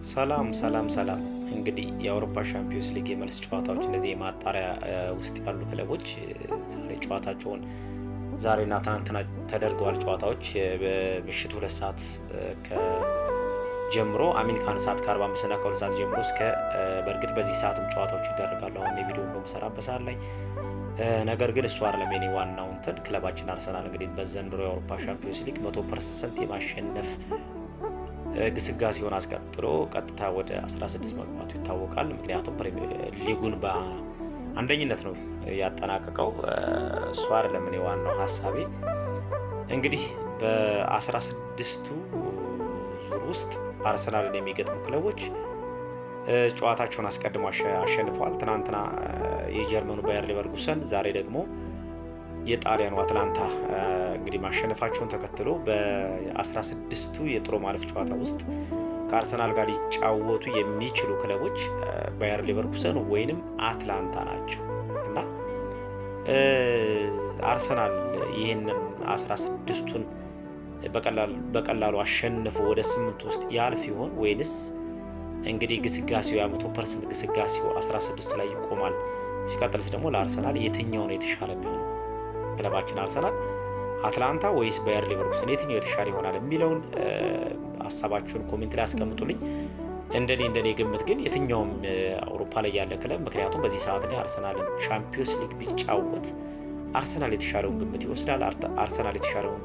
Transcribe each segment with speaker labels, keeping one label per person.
Speaker 1: ሰላም ሰላም ሰላም። እንግዲህ የአውሮፓ ሻምፒዮንስ ሊግ የመልስ ጨዋታዎች፣ እነዚህ የማጣሪያ ውስጥ ያሉ ክለቦች ዛሬ ጨዋታቸውን፣ ዛሬና ትናንትና ተደርገዋል። ጨዋታዎች በምሽቱ 2 ሰዓት ጀምሮ፣ I mean ከ1 ሰዓት ከ45 እና ከ2 ሰዓት ጀምሮ እስከ፣ በእርግጥ በዚህ ሰዓትም ጨዋታዎች ይደረጋሉ። አሁን የቪዲዮን በምሰራበት ሰዓት ላይ። ነገር ግን እሱ አይደለም የኔ ዋናው እንትን። ክለባችን አርሰናል እንግዲህ በዘንድሮ የአውሮፓ ሻምፒዮንስ ሊግ 100% የማሸነፍ ግስጋሴውን አስቀጥሎ ቀጥታ ወደ 16 መግባቱ ይታወቃል። ምክንያቱም ሊጉን በአንደኝነት ነው ያጠናቀቀው። እሱ አይደለም እኔ ዋናው ሀሳቤ። እንግዲህ በ16ቱ ዙር ውስጥ አርሰናልን የሚገጥሙ ክለቦች ጨዋታቸውን አስቀድሞ አሸንፈዋል። ትናንትና የጀርመኑ ባየር ሌቨርኩሰን፣ ዛሬ ደግሞ የጣሊያኑ አትላንታ እንግዲህ ማሸነፋቸውን ተከትሎ በ16ቱ የጥሎ ማለፍ ጨዋታ ውስጥ ከአርሰናል ጋር ሊጫወቱ የሚችሉ ክለቦች ባየር ሌቨርኩሰን ወይንም አትላንታ ናቸው። እና አርሰናል ይህንን 16ቱን በቀላሉ አሸንፎ ወደ ስምንቱ ውስጥ ያልፍ ይሆን ወይንስ እንግዲህ ግስጋሴው የ100% ግስጋሴው 16ቱ ላይ ይቆማል? ሲቀጥልስ ደግሞ ለአርሰናል የትኛው ነው የተሻለ የሚሆነው? ክለባችን አርሰናል አትላንታ ወይስ ባየር ሌቨርኩሰን፣ የትኛው የተሻለ ይሆናል የሚለውን ሀሳባችሁን comment ላይ አስቀምጡልኝ። እንደኔ ግምት ግን የትኛውም አውሮፓ ላይ ያለ ክለብ፣ ምክንያቱም በዚህ ሰዓት ላይ አርሰናልን ሻምፒዮንስ ሊግ ቢጫወት አርሰናል የተሻለውን ግምት ይወስዳል፣ አርሰናል የተሻለውን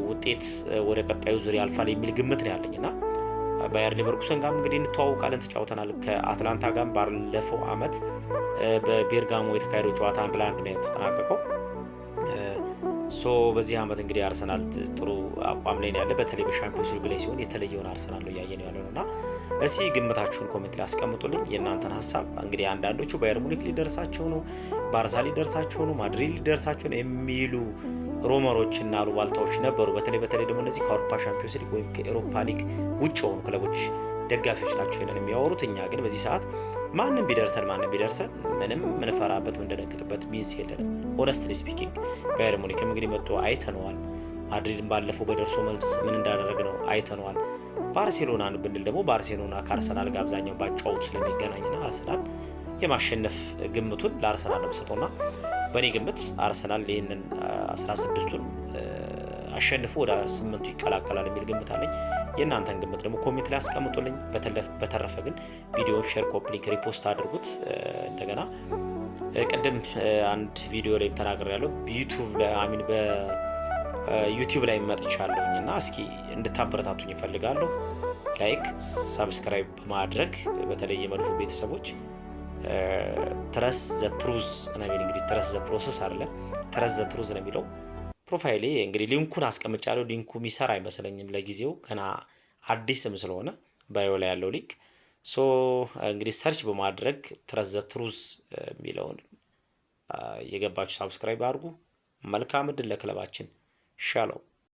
Speaker 1: ውጤት ወደ ቀጣዩ ዙር ያልፋል የሚል ግምት ነው ያለኝ። እና ባየር ሌቨርኩሰን ጋርም እንግዲህ እንተዋወቃለን፣ ተጫውተናል። ከአትላንታ ጋርም ባለፈው አመት በቤርጋሞ የተካሄደው ጨዋታ 1-1 ነው የተጠናቀቀው። So በዚህ አመት እንግዲህ አርሰናል ጥሩ አቋም ላይ ነው ያለ። በተለይ በሻምፒዮንስ ሊግ ላይ ሲሆን የተለየውን አርሰናል ነው እያየን ያለ ነው። እና እስኪ ግምታችሁን comment ላይ አስቀምጡልኝ፣ የእናንተን ሀሳብ። እንግዲህ አንዳንዶቹ ባየር ሙኒክ ሊደርሳቸው ነው፣ ባርሳ ሊደርሳቸው ነው፣ ማድሪድ ሊደርሳቸው ነው የሚሉ rumor ኦች እና አሉባልታዎች ነበሩ። በተለይ በተለይ ደግሞ እነዚህ ከአውሮፓ ሻምፒዮንስ ሊግ ወይም ከኤሮፓ ሊግ ውጭ የሆኑ ክለቦች ደጋፊዎች ናቸው ይሄንን የሚያወሩት። እኛ ግን በዚህ ሰዓት ማንም ቢደርሰን ማንም ቢደርሰን ምንም ምንፈራበት ምንደነግጥበት means የለንም። Honestly speaking ባየር ሙኒክም እንግዲህ መጥቶ አይተነዋል። ማድሪድን ባለፈው በደርሶ መልስ ምን እንዳደረግ ነው አይተነዋል። ባርሴሎናን ብንል ደግሞ ባርሴሎና ከአርሰናል ጋር አብዛኛው ባጫወቱ ስለሚገናኝና አርሰናል የማሸነፍ ግምቱን ለአርሰናል ነው የምሰጠውና በእኔ ግምት አርሰናል ይህንን 16ቱን አሸንፎ ወደ ስምንቱ ይቀላቀላል የሚል ግምት አለኝ። የእናንተን ግምት ደግሞ comment ላይ አስቀምጡልኝ። በተረፈ ግን ቪዲዮ share፣ copy link፣ repost አድርጉት። እንደገና ቅድም አንድ ቪዲዮ ላይም ተናግሬያለሁ። ዩቱብ ላይ፣ I mean በዩቲዩብ ላይ መጥቻለሁኝ እና እስኪ እንድታበረታቱኝ እፈልጋለሁ። Like፣ subscribe በማድረግ በተለይ የመድፉ ቤተሰቦች፣ Trust the Truth ነው የሚል፣ እንግዲህ trust the process አለ፣ Trust the Truth ነው የሚለው profile ኤ። እንግዲህ link ኡን አስቀምጫለሁ። Link ኡ የሚሰራ አይመስለኝም ለጊዜው፣ ገና አዲስም ስለሆነ bio ላይ ያለው link። So እንግዲህ search በማድረግ Trust the Truth የሚለውን እየገባችሁ subscribe አድርጉ። መልካም እድል ለክለባችን። ሻሎም።